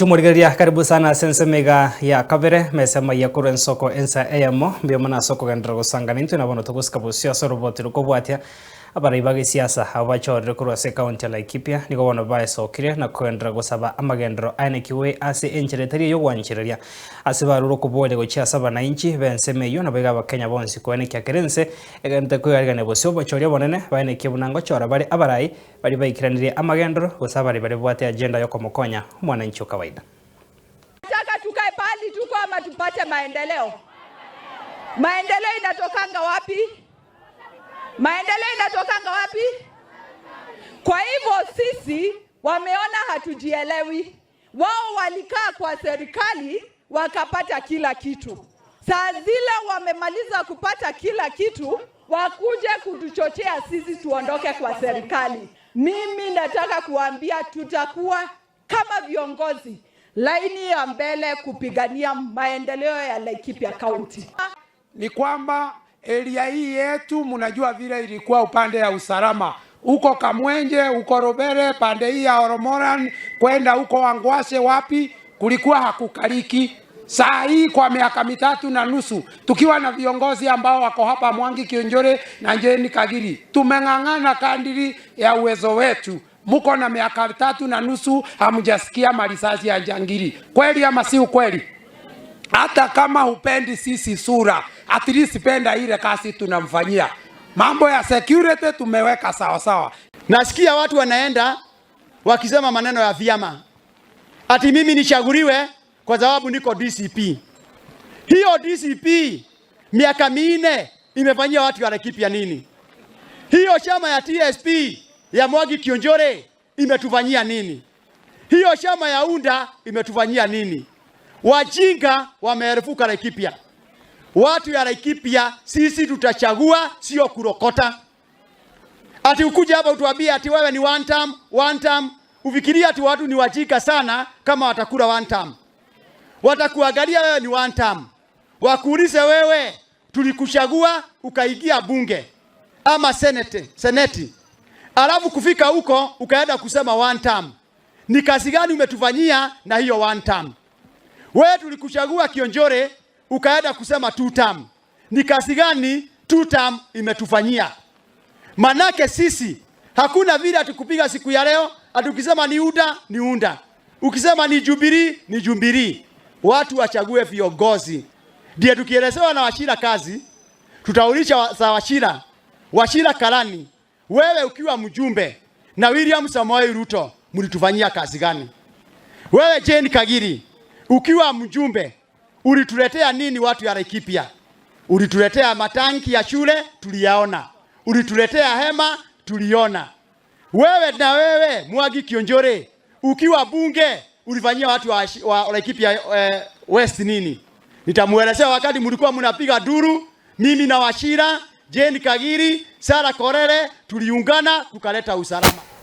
Chumurigeria, karibu sana ase ensemo ya kabere mesema ya korwa ensoko ensa eyemo mbuya mono ase okogenderera gosangana intwe na bono togosika bosio ase oroboti rokobwatia abarai ba gesiasa abo bachorire korwa ase ekaunti ya Laikipia nigo bono baesokire na kogenderera gosaba amagendero aenekiwe ase enchera etari ey'ogwanchereria ase barure okoboria gochia ase abananchi b'ensemo eyio nabo iga abakenya bonsi koenekia kera ense egenderete koigarigania bosio obochori obonene baenekie buna ngochora bare abarai baria baikeranirie amagendero gose abarai baria babwate agenda yokomokonya omwananchi o kawaida. Nataka tukae pahali tuko ama tupate maendeleo? Maendeleo inatokanga wapi? Maendeleo inatokanga wapi? Kwa hivyo sisi wameona hatujielewi. Wao walikaa kwa serikali wakapata kila kitu. Saa zile wamemaliza kupata kila kitu, wakuje kutuchochea sisi tuondoke kwa serikali. Mimi nataka kuambia tutakuwa kama viongozi laini ya mbele kupigania maendeleo ya Laikipia County. Ni kwamba area hii yetu mnajua vile ilikuwa upande ya usalama huko Kamwenje, huko Robere, pande hii ya Oromoran kwenda huko Wangwase, wapi kulikuwa hakukaliki. Saa hii kwa miaka 3.5 tukiwa na viongozi ambao wako hapa Mwangi Kiunjuri na Jane Kagiri, tumeng'ang'ana kadiri ya uwezo wetu. Muko na miaka 3.5 hamjasikia marisasi ya jangili, kweli ama si ukweli? Hata kama hupendi sisi sura, at least penda ile kazi tunamfanyia. Mambo ya security tumeweka sawa sawa. Nasikia watu wanaenda wakisema maneno ya vyama ati mimi nichaguliwe kwa sababu niko DCP. Hiyo DCP miaka 4 imefanyia watu wa Laikipia nini? Hiyo chama ya TSP ya Mwangi Kiunjuri imetufanyia nini? Hiyo chama ya UNDA imetufanyia nini? Wajinga wameerefuka Laikipia. Watu ya Laikipia sisi tutachagua, sio kurokota. Ati ukuja hapa utuambie ati wewe ni one term, one term. Ufikiria ati watu ni wajinga sana kama watakula one term. Watakuangalia wewe ni one term. Wakuulize wewe, tulikuchagua ukaingia bunge ama seneti. Alafu kufika huko ukaenda kusema one term. Ni kazi gani umetufanyia na hiyo one term? Wewe tulikuchagua Kiunjuri ukaenda kusema two term. Ni kazi gani two term imetufanyia? Manake sisi hakuna vile atukupiga siku ya leo, atukisema ni UDA ni UDA, ukisema ni Jubilee ni Jubilee. Watu wachague viongozi. Ndiye tukielezewa na Wachira kazi, tutaulisha za Wachira. Wachira Karani, wewe ukiwa mjumbe na William Samoei Ruto mlitufanyia kazi gani? Wewe Jane Kagiri ukiwa mjumbe ulituletea nini watu ya Laikipia? Ulituletea matanki ya shule tuliyaona. Ulituletea hema tuliona. Wewe na wewe Mwangi Kiunjuri ukiwa bunge ulifanyia watu wa Laikipia West nini? Nitamuelezea wakati mlikuwa mnapiga duru, mimi na Wachira, Jane Kagiri, Sara Korere tuliungana tukaleta usalama.